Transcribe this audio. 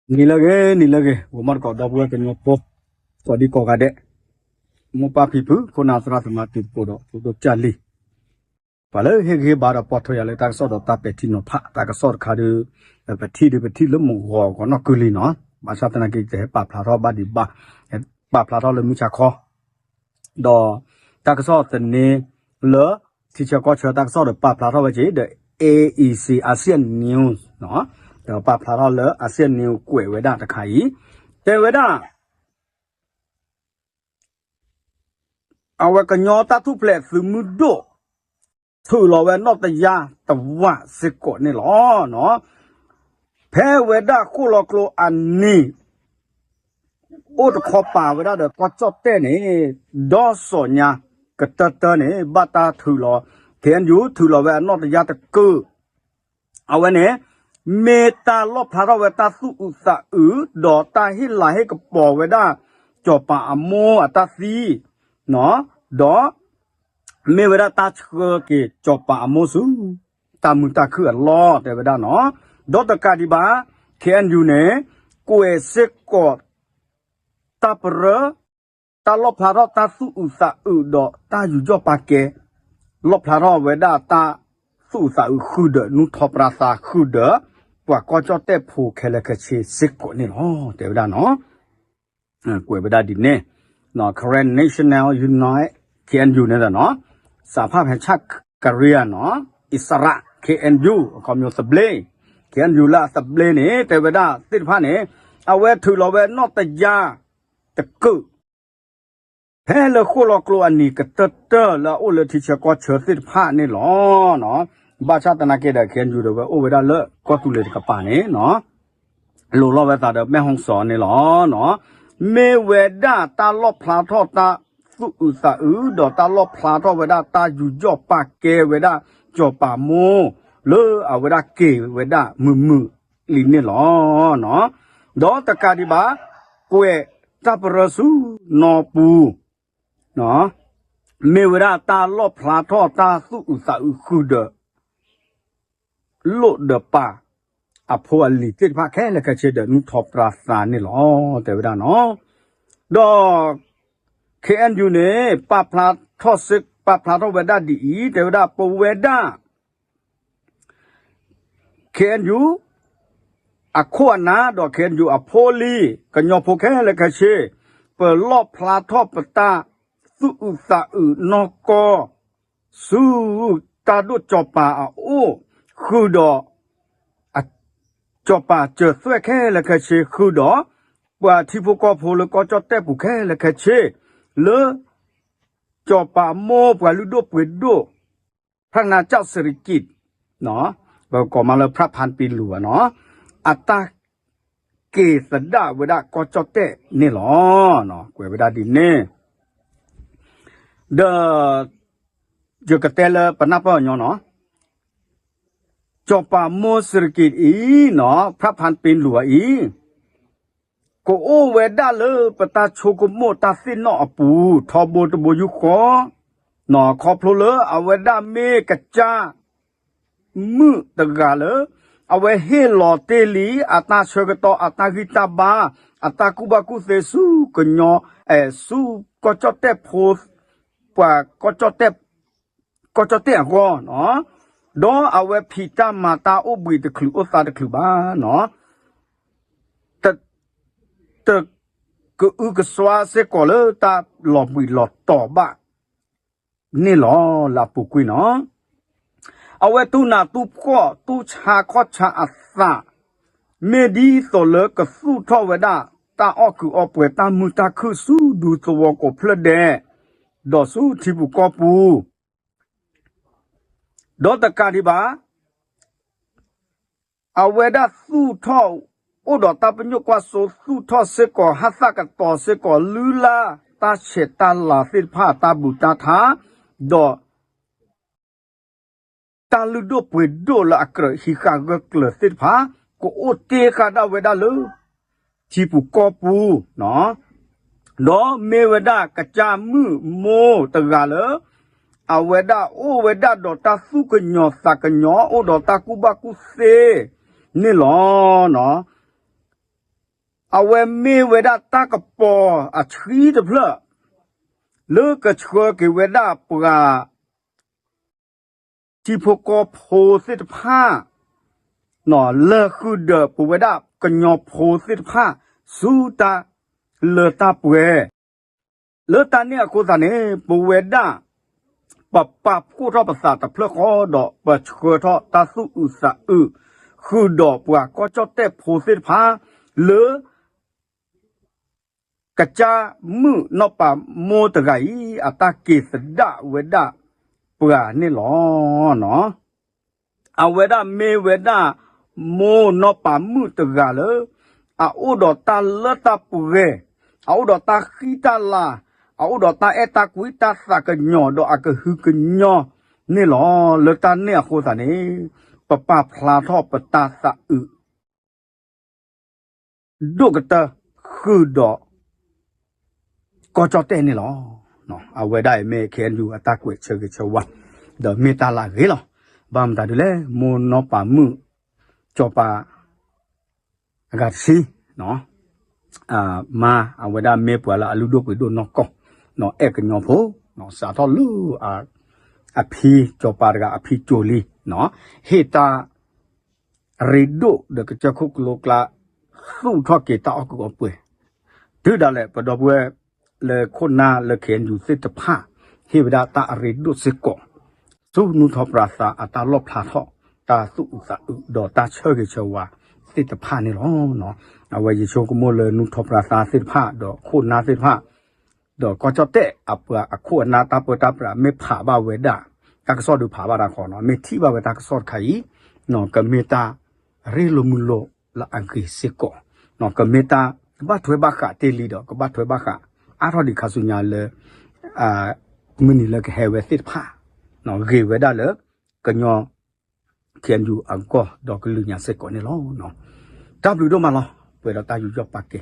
နံၤလၢအဂ့ၤ နံၤလၢအဂ့ၤ ဂီၤမီတကိး ဒီပုၢ်ဝဲၢ်ကညီဖိ ကိးဒံကိးဂၤဒဲး, မိၢ်ပၢ်ဖံဖု ခိၣ်နၢ်သရၣ်သမါ တံၤသကိးဒီး သုဒိၣ်ကၢ်လံၤ, ပှၤလၢဟ့ၣ်ဂံၢ်ဟ့ၣ်ဘါဒီးပိာ်ထွဲယၤလၢတၢ်ကစီၣ်ဒီးတၢ်ပဲာ်ထံနီၤဖး တၢ်ကစီၣ်တခါဒီး ပထံၣ်ဒီးပထံၣ်လၢမုၢ်ဂီၤဂီၤနီၢ်ကုလံနီၤ, ဘၣ်ဆၣ်သနာ်က့ ကဟဲပာ်ဖျါထီၣ်ဘၣ်ဒံးဘၣ်, ပာ်ဖျါထီၣ်လၢမုၢ်ဆါခီ ဒီးတၢ်ကစီၣ်သန့လၢ ထံဆၢကီၢ်ဆၢတၢ်ကစီၣ်ဒီးပာ်ဖျါထီၣ်ဝဲက့ၤ ဒီး A E C ASEAN News နီၤ, ဒီးပာ်ဖျါထီၣ်လၢ ASEAN News ကွဲးဝဲဒၣ်တခါအံၤ, တဲဝဲဒၣ် အဝဲကညီတၢ်ထူၣ်ဖျဲးသုးမုၢ်ဒိၣ် ထုးလီၤဝဲနီၣ်တယါတဝၢ်စ့ၢ်ကီးန့ၣ်လီၤ. ဖဲဝဲဒၣ်ဃိၣ်လီၤကျိအနံၤ အိၣ်တခီပာ်ဝဲဒၣ်ဒီးကီၢ်ကၠီၣ်တဲၣ်န့ၣ် ဒီးစီၤညါကတၢၢ်တၢၢ်န့ၣ် ဘၣ်တၢ်ထုးလီၤ K N U ထုးလီၤဝဲအနီၣ်တယါတကုာ် အဝဲန့ၣ် မ့ၢ်တၢ်လီၣ်ဖျါထီၣ်ဝဲတၢ်သူၣ်အုးသးအုး ဒီးတၢ်ဟ့ၣ်လၤဟ့ၣ်ကပီၤဝဲဒၣ် စီၤပၤအမိၢ်အတၢ်သံ ဒီး မ့ၢ်ဝဲဒၣ်တၢ်ဆှၢက့ၤစီၤပၤအမိၢ်ဆူ တၢ်မုာ်တၢ်ခုၣ်အလီၢ် တဲဝဲဒၣ်နီၤ. ဒီးတကးဒံးဘၣ် K N U န့ၣ် ကွဲးစ့ၢ်ကီး တၢ်ပရၢ တၢ်လီၣ်ဖျါထီၣ်တၢ်သူၣ်အုးသးအုးဒီးတၢ်ယူးယီၣ်ပာ်ကဲ, လီၣ်ဖျါထီၣ်ဝဲဒၣ်တၢ်သူၣ်အုးသးအုးဃုာ်ဒီး နူၢ်ထီၣ်ပြါသးဃုာ်ဒီး ပှၤကီၢ်ကၠီၣ်တဲၣ်ဖိခဲလၢာ်ခဲဆ့စ့ၢ်ကီးန့ၣ်လီၤ တဲဝဲဒၣ်နီၤ. ကွဲးဝဲဒၣ်ဒ်န့ၣ် Karen National Unite K N U န့ၣ်ဒီးနီၤ, စးဖၣ်ဖဲဆၣ်ကရံယါနီၤ, အံၣ်စရး K N U အခီပညီသဘျ့, K N U လၢအသဘျ့န့ၣ် တဲဝဲဒၣ်သ့ၣ်တဖၣ်န့ၣ် အဝဲထုးလီၤဝဲနီၣ်တယါတကုာ် ဖဲလၢဃိၣ်လီၤကျိအနံၤကတၢၢ်တၢၢ်လၢအအိၣ်လၢထံဆၢကီၢ်ဆၢသ့ၣ်တဖၣ်န့ၣ်လီၤ. ဘၣ်ဆၣ်သနာ်က့ဒီး K N U ဒီးဝဲအိၣ်ဝဲဒၣ်လၢကီၢ်သူလ့ၤတကပၤန့ၣ်နီၤ, လိၤလီၤဝဲသးဒီးမဲၣ်ဟီၣ်စီၤန့ၣ်လီၤ. မ့ၢ်ဝဲဒၣ်တၢ်လီၣ်ဖျါထီၣ်တၢ်သူၣ်အုးသးအုး ဒီးတၢ်လီၣ်ဖျါထီၣ်ဝဲဒၣ်တၢ်ယူးယီၣ်ပာ်ကဲဝဲဒၣ် စီၤပၤမိၢ် လၢအဝဲဒၣ်က့ၤဝဲဒၣ်မုာ်မုာ်လံန့ၣ်လီၤ. ဒီးတကးဒံးဘၣ် ကွဲးတၢ်ပရၢဆူနီၢ်ပူၤ မ့ၢ်ဝဲဒၣ်တၢ်လီၣ်ဖျါထီၣ်တၢ်သူၣ်အုးသးအုးဃုာ်ဒီး လိၣ်ဒီးပၢ် အဖိအလံၤသ့ၣ်တဖၣ်ခဲလၢာ်ခဲဆ့ဒီး နူၢ်ထီၣ်ပြါသးန့ၣ်လီၤ တဲဝဲဒၣ်နီၤ. ဒီး K N U န့ၣ် ပာ်ဖျါထီၣ်စ့ၢ် ပာ်ဖျါထီၣ်ဝဲဒၣ်ဒ်အံၤ တဲဝဲဒၣ် ပဝဲဒၣ် K N U အခိၣ်အနၢ်ဒီး K N U အဖိအလံၤ ကညီဖိခဲလၢာ်ခဲဆ့ ပလီၣ်ဖျါထီၣ်ပတၢ်သူၣ်အုးသးအုးနီၢ်ကီၢ် ဆူတၢ်ဒိၣ်စီၤပၤအအိၣ် ဃုာ်ဒီး စီၤပၤစၢၤသွဲၣ်ခဲလၢာ်ခဲဆ့ ဃုာ်ဒီး ပှၤထံဖိကီၢ်ဖိလၢကီၢ်ကၠီၣ်တဲၣ်ပူၤခဲလၢာ်ခဲဆ့ လၢ စီၤပၤမိၢ်ပှၤလုၢ်ဒိၣ်ပှ့ၤဒိၣ် ဖျၢၣ်နါကၠၣ်စရံကံး ပကိးမးလၢ ဖျၢၣ်ဖၣ်ပ့ၤလူၤဘၣ်နီၤ အတၢ်က့ၤသဒၣ်ဝဲဒၣ်ကီၢ်ကၠီၣ်တဲၣ်န့ၣ်လီၤ. ကွဲးဝဲဒၣ်ဒ်န့ၣ် ဒီး ယကတဲလၢပနၢ်ပၢၢ်အီၤညီနီၤ စီၤပၤမိၢ်စရံကံးအံၤနီၤ ဖျၢၣ်ဖၣ်ပ့ၤလူၤအံၤ ကအိၣ်ဝဲဒၣ်လၢပတၢ်ဆိကမိၣ်တၢ်သ့ၣ်နီၣ်အပူၤ ထီဘိတဘိယူၢ်ဃီ ခီဖျိလၢအဝဲဒၣ်မ့ၢ်ကစၢ် မုၣ်တဂၤလၢ အဝဲဟ့ၣ်လီၤတ့ၢ်လံ အတၢ်ဆၢကတီၢ် အတၢ်ဂံၢ်တၢ်ဘါ အတၢ်ကူၣ်ဘၣ်ကူၣ်သ့ဆူကညီ ဆူကီၢ်ကၠီၣ်တဲၣ်ဖိ ပှၤ ကီၢ်ကၠီၣ်တဲၣ်အဂီၢ်နီၤ ဒီးအဝဲဖံးတၢ်မၤတၢ်အိၣ်ဘှံးတချုးအိၣ်သးတချုးဘၣ်နီၤ တ ကအုကစွါစ့ၢ်ကီးလၢတၢ်လီၤဘှံးလီၤတီၤဘၣ်န့ၣ်လီၤ လၢအပူၤကွံာ်နီၤ အဝဲတူၢ်နးတူၢ်ဖှီၣ်တူၢ်ဆါခီၣ်ဆါအသး မ့ၢ်ဒ်သိးလၢကသူၣ်ထီၣ်ဝဲဒၣ် တၢ်အီၣ်ကုးအီပှဲၤ တၢ်မုာ်တၢ်ခုၣ်ဆူဒူသဝီကိးဖျၢၣ်ဒဲး ဒီးဆူထံပူၤကီၢ်ပူၤ ဒီးတကးဒံးဘၣ် အဝဲဒၣ်သူၣ်ထီၣ် အိၣ်ဒီးတၢ်ပညိၣ်ကွၢ်စိ သူၣ်ထီၣ်စ့ၢ်ကီး ဟးသကတီၤစ့ၢ်ကီး လုၢ်လၢ်တၢ်ဆဲးတၢ်လၤသ့ၣ်တဖၣ် တၢ်ဘူးတၢ်ထါ ဒီး တၢ်လုၢ်ဒိၣ်ပှ့ၤဒိၣ်လၢအကြၢးဟံးဃာ်ဂၢၢ်ကျၢၤသ့ၣ်တဖၣ် ကအိၣ်တ့ၢ်ဃာ်ဒၣ်ဝဲဒၣ်လၢ ထံပူၤကီၢ်ပူၤ ဒီးမ့ၢ်ဝဲဒၣ်ကစၢ်မုၣ်မိၢ်တဂၤလၢ အဝဲဒၣ်အိၣ်ဝဲဒၣ်ဒီးတၢ်သူၣ်ကညီၤသးကညီၤ အိၣ်ဒီးတၢ်ကူၣ်ဘၣ်ကူၣ်သ့န့ၣ်လီၤ. အဝဲမ့ၢ်ဝဲဒၣ်တၢ်ကပီၤအဆှံတဖျၢၣ် လၢကဆှၢက့ၤဝဲဒၣ်ပှၤ ထံဖိကီၢ်ဖိသ့ၣ်တဖၣ် လၢဃုာ်ဒီးပဝဲဒၣ်ကညီဖိသ့ၣ်တဖၣ် ဆူတၢ်လၢတၢ်ပှဲၤ လၢတၢ်န့ၣ်အဃိသတးန့ၣ် ပဝဲဒၣ် ပပာ်ဖှိၣ်ထီၣ်ပသးတဖျၢၣ်ဃီဒီး ပဆှၢထီၣ်တၢ်သူၣ်အုးသးအုး ဃုာ်ဒီးပှၤကီၢ်ကၠီၣ်တဲၣ်ဖိသ့ၣ်တဖၣ် လၢ ကစၢ်မုၣ်နီၢ်ပၤမိၢ်တဂၤအံၤ အတၢ်က့ၤသဒၣ်ဝဲဒၣ်ပှၤန့ၣ်လီၤ. အဝဲဒၣ်မ့ၢ်ဝဲဒၣ် မိၢ်နီၢ်ပၤမုၣ်တဂၤလၢ အအိၣ်ဒီးတၢ်လၢတၢ်ပှဲၤ, အအိၣ်ဒီးတၢ်ဃံတၢ်လၤ, အအိၣ်ဒီးတၢ်အဲၣ်တၢ်ကွံတၢ်သးကညီၤဒီးအကဟုကညီၢ်န့ၣ်လီၤ. လၢတၢ်န့ၣ်အဃိသတးန့ၣ် ပပာ်ဖျါထီၣ်ပတၢ်သးအုး ဒိၣ်ကတၢၢ်ဃုာ်ဒီး ကီၢ်ကၠီၣ်တဲၣ်န့ၣ်လီၤ. အဝဲဒၣ်အံၤမ့ၢ် ခ့ၣ်အဲၣ်ယူၣ် အတၢ်ကွဲးဆၢဂ့ၤဆၢဝါ ဒီးမ့ၢ်တၢ်လၢအဂ့ၤလီၤ. ဘၣ်မတၤဒ်လဲၣ် မိၢ်နီၢ်ပၤမုၣ် စီၤပၤ အဂၤတဆံ မါ အဝဲဒၣ်မ့ၢ်ပှၤလၢအလုၢ်ဒိၣ်ပှ့ၤဒိၣ်နီၢ်ကီၢ် အဲၣ်ကညီဖိ စးထီၣ်လၢ အဖံစီၤပၤတဂၤအဖံကၠိလံ ဟ့ၣ်တၢ် အရ့ဒိၣ်ဒီးကစၢၢ်ခိၣ်ကျိကျါ သူၣ်ထီၣ်က့ၤတၢ်အီၣ်ကုးအီပှဲၤ တုၤဒၣ်လဲာ် ပဒီပုၢ်ဝဲၢ်လၢခိၣ်နၢ်လၢ ခ့ၣ်အဲၣ်ယူၣ် သ့ၣ်တဖၣ် ဟ့ၣ်ဝဲဒၣ်တၢ်အရ့ဒိၣ်စ့ၢ်ကီး ဆူနူထီၣ်ပြးသး အတၢ်လီၣ်ဖျါထီၣ် တၢ်သူၣ်အုးသးအုး ဒီးတၢ်ဆၢဂ့ၤဆၢဝါသ့ၣ်တဖၣ်န့ၣ်လီၤ. အဝဲယဆိကမိၣ်လၢနူထီၣ်ပြးသးသ့ၣ်တဖၣ် ဒီးခိၣ်နၢ်သ့ၣ်တဖၣ် ဒီးကီၢ်ကၠီၣ်တဲၣ်အပှၤအခိၣ်အနၢ်တၢ်ပၢတၢ်ပြး မ့ၢ်ဖးဘၣ်ဝဲဒၣ် တၢ်ကစီၣ်ဒုးဖးဘၣ်တၢ်ခီနီၤ မ့ၢ်ထံၣ်ဘၣ်ဝဲတၢ်ကစီၣ်တခါအံၤ ကမ့ၢ်တၢ်ရ့လိာ်မုာ်လိာ်လၢအဂ့ၤစ့ၢ်ကီး ကမ့ၢ်တၢ်ဘၣ်ထွဲဘၣ်ဃးတ့ၢ်လံဒီး ကဘၣ်ထွဲဘၣ်ဃးအါထီၣ်ဒံးခါဆူညါလၢ မုၢ်နံၤလၢကဟဲဝဲသ့ၣ်တဖၣ် ဂ့ၤဝဲဒၣ်လၢ ကညီ ခ့ၣ်အဲၣ်ယူၣ် အဂီၢ်ဒီးကလုာ်ညါစ့ၢ်ကီးန့ၣ်လီၤ. တၢ်ဘျုးဒိၣ်မးလီၤ. ပှဲၤဒီးတၢ်ယူးယီၣ်ပာ်ကဲ